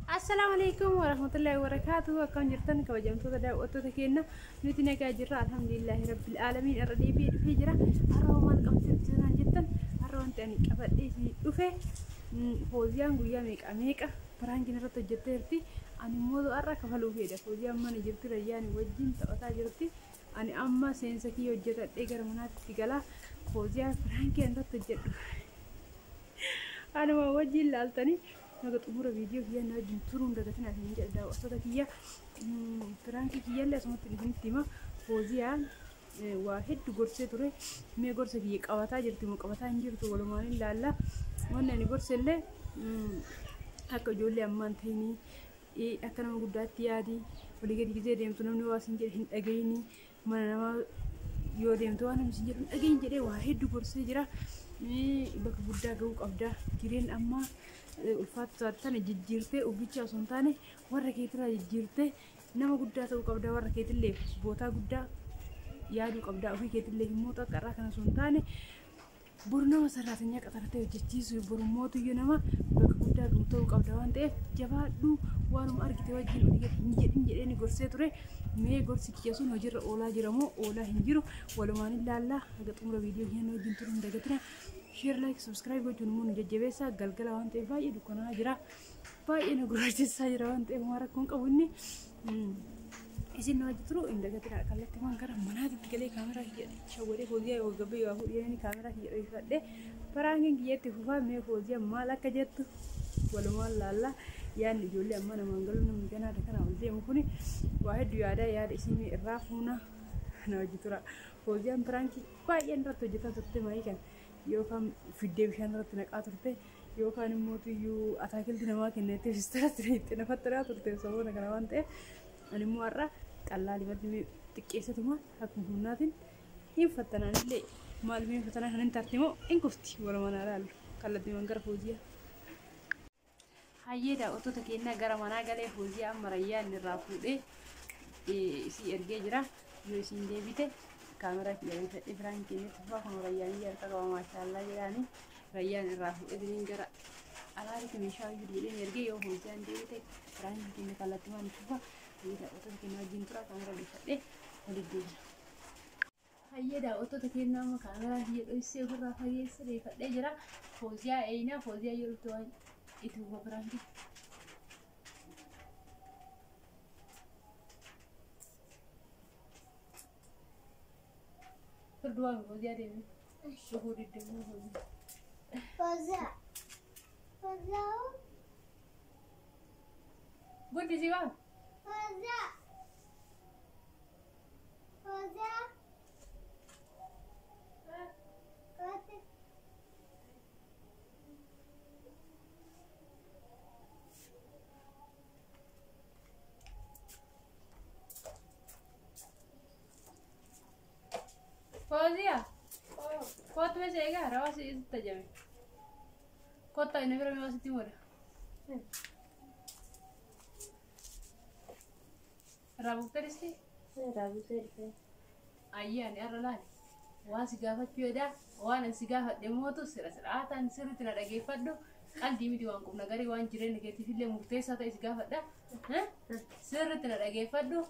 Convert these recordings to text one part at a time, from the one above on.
Assalaamu alaikum warahmatullahi wabarakatuh. Akkam jirtan kabajamtoota daawwattoota keenya? Nuti nagaa jirra, alhamdulillahi rabbil aalamiin. Irra deebi'ee dhufee jira. Har'a maal qabdee dhufte jettan? Har'a wanti ani qabadhee isinii dhufe, Fooziyaan guyyaa meeqa meeqa prankiin irratti hojjetteerti. Ani immoo har'a kafaluu fedha. Fooziyaan mana jirti, Rayyaan wajjin taphataa jirti. Ani amma seensa kiyya hojjetadhee gara manaatti gala. Fooziyaan prankii irratti hojjedhu anuma wajjin laaltanii naga xumura viidiyoo kiyya na wajjin turuun dagatinaa isin jedha. Daawwattoota kiyya, prankii kiyyallee asumatti isinitti hima. Fooziyaan waa hedduu gorsee ture. Mee gorsa kiyya qabataa jirti moo qabataa hin jirtu, walumaan hin laalla. Wanni ani gorsellee, akka ijoollee ammaan ta'inii akka nama guddaatti yaadi, walii gadi gizee deemtu namni waa sin jedhe hin dhagayini, mana namaa yoo deemtu waan namni sin jedhu hin dhagayin jedhee waa hedduu gorsee jira. Bakka guddaa gahuu qabda. Jireen ammaa ulfaatu tana jijjiirtee uficha osoo hin taane warra keetirraa jijjiirtee nama guddaa ta'uu qabda. Warra keetillee bootaa guddaa yaaduu qabda. Ofii keetillee immoo xaqqarraa kana osoo hin taane boru nama sarraatinyaa qaxaratee hojjechiisu, boru mootuyyuu nama bakka guddaa gahu ta'uu qabda waan ta'eef jabaadhu, waanuma argite wajjin olii gadi hin jedhin jedhee ni gorsee ture. Mee gorsi kiyya sun hojiirra oolaa jira moo oolaa hin jiru, walumaan hin laallaa. Haga xumura viidiyoo kiyya wajjin turuu hin dagatina. Share, like, subscribe gochuun immoo nu jajjabeessaa. Galgala waan ta'eef baay'ee dukkanaa jira, baay'ee nu gurraachisaa jira waan ta'eef waan rakkoon qabu inni isin na wajji turuu hin dagatina. Kallattiiwwan gara manaatti galee kaameraa kiyya shawwadee, Fooziyaa yoo gabbee yoo fuudhee kaameraa kiyya dhohifadhee prankiin kiyyatti fufaa. Mee Fooziyaa maal akka jettu walumaan laalla. Yaadni ijoollee amma namaan galuu, namni ganaa kana ol deemu kuni waa hedduu yaada yaada isin irraa fuuna, na wajji tura. Fooziyaan prankii baay'een irratti hojjetaa turte. Maayii kan yookaan fiddee bishaan irratti naqaa turte, yookaan immoo tuyyuu ataakilti namaa kennettee sistaratti itti nafattanaa turte saboota kana waan ta'eef, ani immoo har'a qallaalimatti xiqqeessatuma akkuma humnaatiin hin fattanaan illee maal mee fattanaa kan hin tarti moo hin kufti, walumaan ilaallu. Kallattiiwwan gara Fooziyaa. Hayyee daawwattoota keenyaa, gara manaa galee Fooziyaa amma Rayyaan irraa fuudhee isii ergee jira. Yoo isiin deebite kaameraa kiyya bitadhee biraan kennetti fufaa. Kun Rayyaan harka qaba, maashaallaa jedhaani. Rayyaan irraa fuudhee gara alaaritti meeshaa hojii jedhee ergee, yoo Fooziyaan deebite biraan kenne kallattiiwwan fufa. Hayyee daawwattoota keenya, wajjin tura, kaameraa bitadhee walitti deebina. Hayyee daawwattoota keenya, amma kaameraa kiyya dhoksee ofirraa fageessee reeffadhee jira. Fooziyaa eenyaa Fooziyaa yoo dhufte waan itti fufa prankii. Firdu waan Fooziyaa deeme. Dhufuu diddee Fooziyaa. Fooziyaa. Fooziyaa. Guddisii waan. Fooziyaa. Fooziyaa. Kooti. Fooziyaa. Kootu meeshaa egaa rawaasi itti tajame. Kottaa inni bira mee sitti muda. Irraa buuftee dhisti? Irraa buusee dhufe. Ayyee, ani har'a laali. Waan si gaafachuu yadaa, waan ani si gaafadhe mootu sira siraataan sirriitti na dhageeffadhu. Qalbii miti, waan qubna garii, waan jireenya keetiif illee murteessaa ta'e si gaafadha. Sirriitti na dhageeffadhu.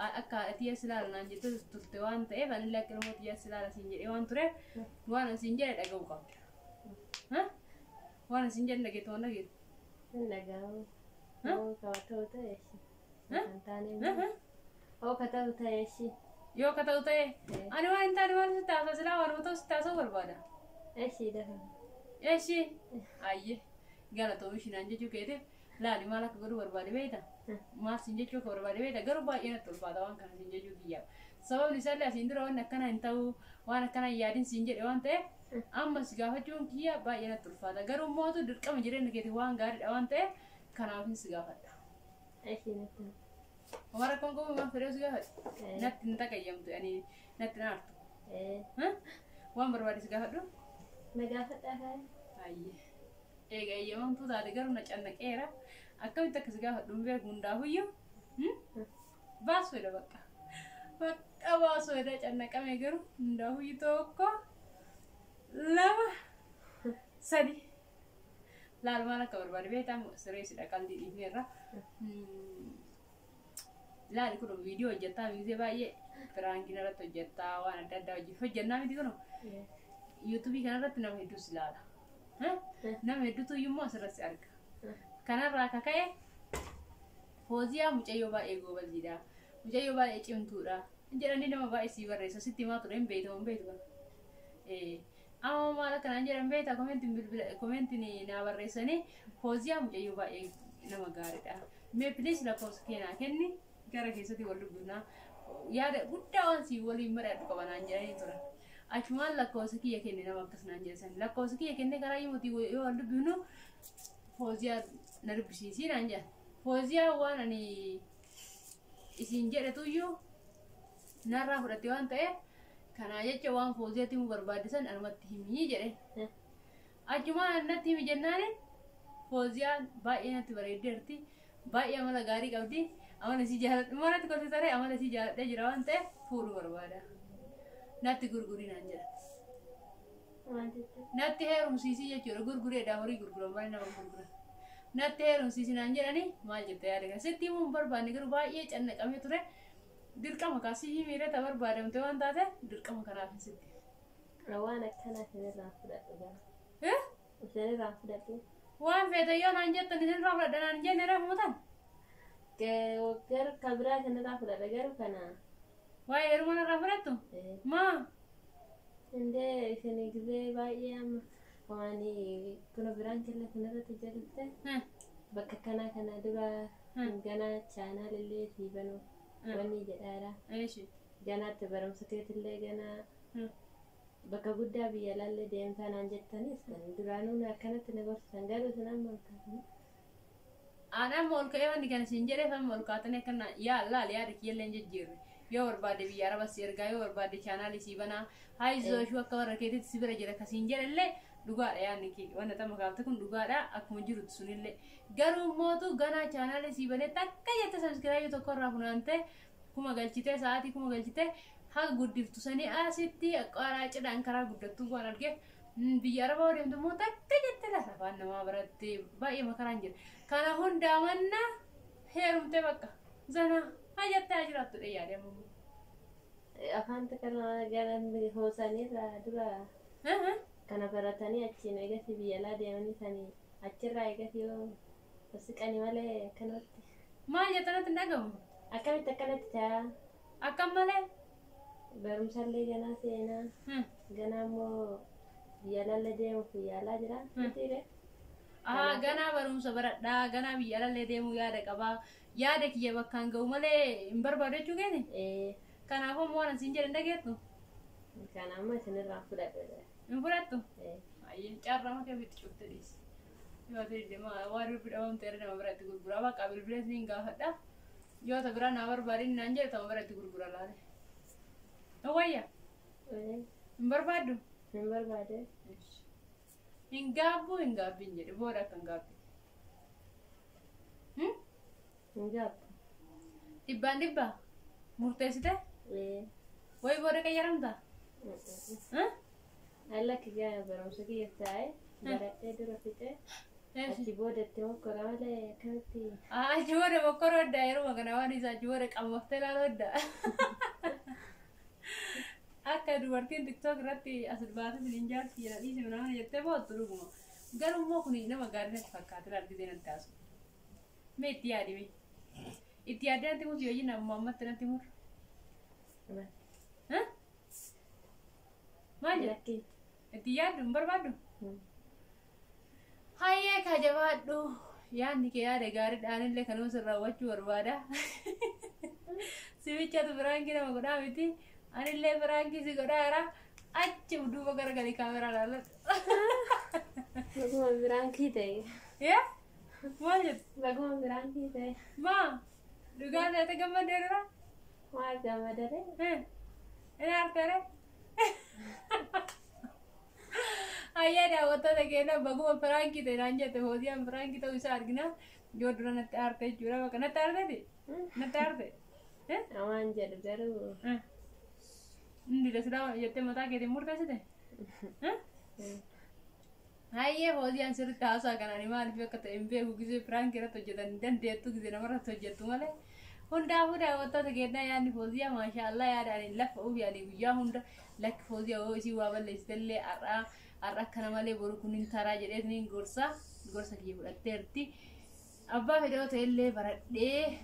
Akka haadha tiyya si ilaala naan jettee turte waan ta'eef, anillee akka ilmoo tiyya si ilaala siin jedhee waan tureef, waan ani siin jedhe dhaga'uu qabda. Waan ani siin jedhe dhageettu waan dhageettu. Hin dhaga'amu. Hoo ka ta'u ta'e. Kan taane. Hoo ka ta'u ta'e. Yoo ka ta'u ta'e, ani waan hin taane maal sitti haasa'u? Silaa waan ta'u sitti haasa'uu barbaada. Eshi dafa. Eshi ayyee, galatoomi shinaan jechuu keetiif. Laali, maal akka godhuu barbaade beekta? Maal siin jechuu akka barbaade beekta? Garuu baay'ee natti ulfaata waan kana siin jechuu kiyyaaf. Sababni isaallee asiin dura waan akkana hin ta'u, waan akkana hin yaadin siin jedhe waan ta'eef, amma si gaafachuun kiyya baay'ee natti ulfaata. Garuu mootu dirqama jireenya keetiif waan gaariidha waan ta'eef, kanaafin si gaafadha. Eshi natti. Oma rakkoon qabu, waan fedhee si gaafadhe. Natti hin taqayyamtu, ani natti hin aartu. Waan barbaade si gaafadhu. Na gaafadhaa kaa'e. Ayyee. Egaa eeyyamamtuu taate, garuu na cannaqeera. Akkamitti akka si gaafadhu hin beeku, hundaafuyyuu. Baasuu fedha bakka. Bakka baasuu edda cannaqame garuu hundaa'uu 1, 2, 3. Laal maal akka barbaade beektaa sirreessidha qalbii dhiifneerra. Laali kun viidiyoo hojjettaa miisee baay'ee piraankiin irratti hojjettaa waan adda addaa hojjennaa miti kun yuutuubii kanarratti nama hedduus ilaala. Nama hedduutu immoo asirratti arga. Kanarraa akka ka'e Fooziyaa mucayyoo baay'ee goobaziidha. Mucayyoo baay'ee cimtuudha. Jedhanii nama baay'ee sii barreessa. Sitti himaa ture hin beektu hin beektu. Amma maal akkanaan jedhan beektaa komentiin bilbila komentiin naa barreessanii Fooziyaa mucayyoo baay'ee nama gaariidha. Mee please lakkoofsa kee naa kenni gara keessatti wal dubbifnaa. Yaada guddaa waan sii waliin mari'adhu qaba naan jedhanii turan. Achumaan lakkoofsa kiyya kenne nama akkas naan jedhan. Lakkoofsa kiyya kenne karaa himuutii yoo wal dubbifnu Fooziyaa na dubbisiisii naan jedhan. Fooziyaa waan ani isin jedhetuyyuu narraa fudhatte waan ta'eef kanaa jecha waan Fooziyaatti himuu barbaadisan anumatti himii jedhe. Achumaan natti himi jennaani Fooziyaan baay'ee natti bareeddeerti. Baay'ee amala gaarii qabdi. Amala isii jaaladhu manatti kolfi taree amala isii jaaladhee jira waan ta'eef fuudhuu barbaada. Natti gurgurii naan jedha. Maal jette? Natti heerumsiisii jechuudha gurgureedha horii gurguran malee nama gurguran. Natti heerumsiisii naan jedhanii maal jette yaada kana sitti himuu hin barbaanne garuu baay'ee cannaqamee ture. Dirqama kaasii miirata barbaadamte waan taate dirqama kanaaf hin sitti. Waan akkanaa isinirraa fudhadhu gara. Eh? Isinirraa fudhadhu. Waan feete yoo naan jettan isinirraa fudhadha naan jenne reefu mutan. Garuu kan biraa isinirraa fudhadha garuu kana. Waa'ee heeruma narraa fudhattu? Maa? Indee isin gisee baay'ee amma waan kun biraan killa isinirratti jallte bakka kanaa kana dura ganaa channel illee sii banuu wanni jedhaara. Eeshi. Ganaatti barumsa keetillee ganaa bakka guddaa biyya laallee deemtaa naan jettanis kan duraanuu na akkanatti na gorsisan garuu isin amma ol kaasanii. Aan amma ol ka'ee wanni kana siin jedheef amma ol kaatanii akkana yaa laal yaada kiyyallee hin jijjiirre. Yoo barbaade biyya araba si ergaa yoo barbaade chaanaalii sii banaa haayizoo ishuu akka warra keetitti si bira jira kasiin jedhallee dhugaadha yaadni kee wanta tamma kaafte kun dhugaadha akkuma jirutti sunillee. Garuu mootu ganaa chaanaalii sii banee takka jette subscribe tokko irraa funaantee kuma galchitee sa'aatii kuma galchitee haga guddiftu sanii asitti qaraa cidhaan karaa guddattuu waan argeef biyya arabaa yoo deemtu immoo takka jette laata afaan namaa barattee baay'ee makaraan jira. Kana hundaa mannaa heerumtee bakka zanaa haa jettee haa jiraattu dhee yaadee amma. Afaan kana gara hoosaniirraa dura kana baratanii achiin eegasi biyya alaa deemanii sanii achirraa eegasi yoo siqanii malee akkanumatti. Maal jettanatti hin dhagahu? Akkamitti akkanatti ta'a? Akkam malee? Barumsallee ganaa seenaa ganaa immoo biyya alallee deemuuf yaalaa jira. Mitiire? Haa ganaa barumsa baradhaa ganaa biyya alallee deemuu yaada qabaa yaada kiyya bakkaan ga'u malee hin barbaadu jechuu keeti? Ee. Kanaafuu ammoo waan asiin jedhan dhageettu? Kana amma isinirraa fudhadhu. Hin fudhattu? Ee. Ayyee carraa kee ofitti cufte dhiisi. Yoo ati waan dubbi dhabamte irra nama biratti gurgura bakka bilbila siin gaafadha. Yoo ta biraa naa barbaadin naan jedhe tama biratti gurgura laale. Wayya Ee. hin barbaaddu? Hin barbaade. Hin gaabbuu hin gaabbiin jedhe booda akka hin gaabbi. Hin gaabbu. Dhibbaan dhibbaa murteessite Ee. wayi booda qayyaramta? Alla kiyya barumsa kiyya taa'e baradhee dura fixee achi booda itti mokkora malee akkamitti. Achi booda mokkora hoddaa yeroo kana waan isaa achi booda qabmaftee ilaaluu hoddaa. Akka dubartiin TikTok irratti as baatee isiniin jaarsi jedha dhiise mana jettee boottu dhuguma. Garuu immoo kun nama gaarii natti fakkaate laal gisee natti haasu. Mee itti yaadi mee. Itti yaaddee natti mutu yoo jenna ammoo ammatti natti muru. Maal jedha? Lakki. Itti yaaddu hin barbaaddu? Hayyee ka jabaadhu. Yaadni kee yaada gaariidha anillee kanuma sirraa raawwachuu barbaada. Simichatu biraankii nama godhaa miti. Anillee biraankii si godhaa jira. Achi duuba garagalii kaameraa ilaalladhu. Baguma biraankii ta'e. Yaa? Maal jettu? Baguma biraankii ta'e. Maa? Dhugaa ta'e gammadee dura? Maal gammadare? Inni artare? Hayyee daawwattoota keenya baguma piraankii ta'e naan jette Fooziyaan piraankii ta'uu isaa argina. Yoo dura natti aarte jechuudha. Bakka natti aarteeti? Natti aarte? Amaan jedhu garuu. Inni dida jettee mataa keetiin murteessite? Hayyee, Fooziyaan sirriitti haasaa kanaan maaliif akka ta'e hin beeku. Gisee prank irratti hojjetan hin dandeettu, gisee namarratti hojjettu malee. Hundaafuu daawwattoota keenyaa, yaadni Fooziyaa maashaallah, yaadaan hin lafa ufi. Ani guyyaa hunda lakki, Fooziyaa yoo isii waa balleessitellee har'aa har'a akkana malee boru kun hin taraa jedhee gorsa gorsa kiyya fudhatteerti. Abbaa fedhoo ta'ellee baradhee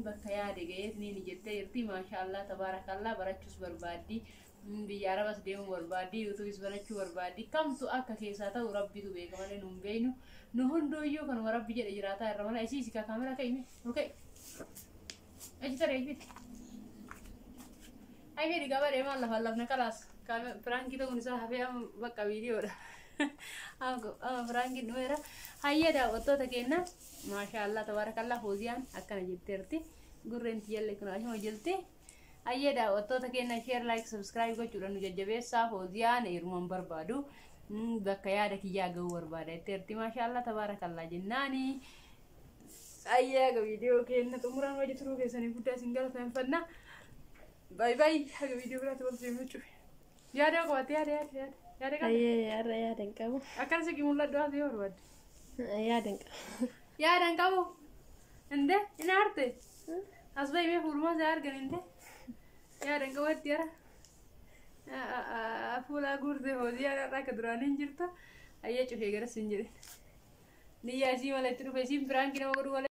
bakka yaade ga'eetiniin jettee jirti. Maashaallah, tabaarakallaa, barachuus barbaaddi. Biyya Arabas deemuu barbaaddi, YouTubeis barachuu barbaaddi. Kamtu akka keessaa ta'u Rabbitu beeka malee nu hin beeknu. Nu hunduuyyuu kanuma Rabbi jedhe jiraataa irra mala isii sika kaamera ka'ime ol ka'i. Achi taree achi. Ay, fedhi gaba deemaa lafaan lafna kalaas. Prank ta'uun isaa hafee amma bakka viidiyoodha. Amma prankiin dhumeera. Hayyee, daawwattoota keenya, maashaallah, tabaarakallaa, Fooziyaan akkana jetteerti. Gurreen tiyyallee kun ashuma jirti. Hayyee, daawwattoota keenya, share, like, subscribe gochuudhaan nu jajjabeessaa. Fooziyaan heerumaan barbaadu, bakka yaada kiyyaa gahuu barbaada jetteerti. Maashaallah, tabaarakallaa jennaani. Hayyee, haga viidiyoo keenya xumuraan hojii turuu keessanii guddaa isin galateeffanna. Bye bye, haga viidiyoo biraatti wal deemnu cufe. Yaada qabatte, yaada, yaada, yaada yaada qabda. Hayyee, har'a yaada hin qabu. Akkana siqii mul'adhu haasa'ee barbaadde. Yaada hin qabu. Yaada hin qabu. Inde hin aarte. As bahimee fuulumaa isaa argan inde. Yaada hin qabu itti yara. Fuula guurtee Fooziyaan har'a akka duraanii hin jirtu. Hayyee, cufee garas hin jedhe. Niyyaa isii malee itti dhufe isiin prank nama godhuu malee.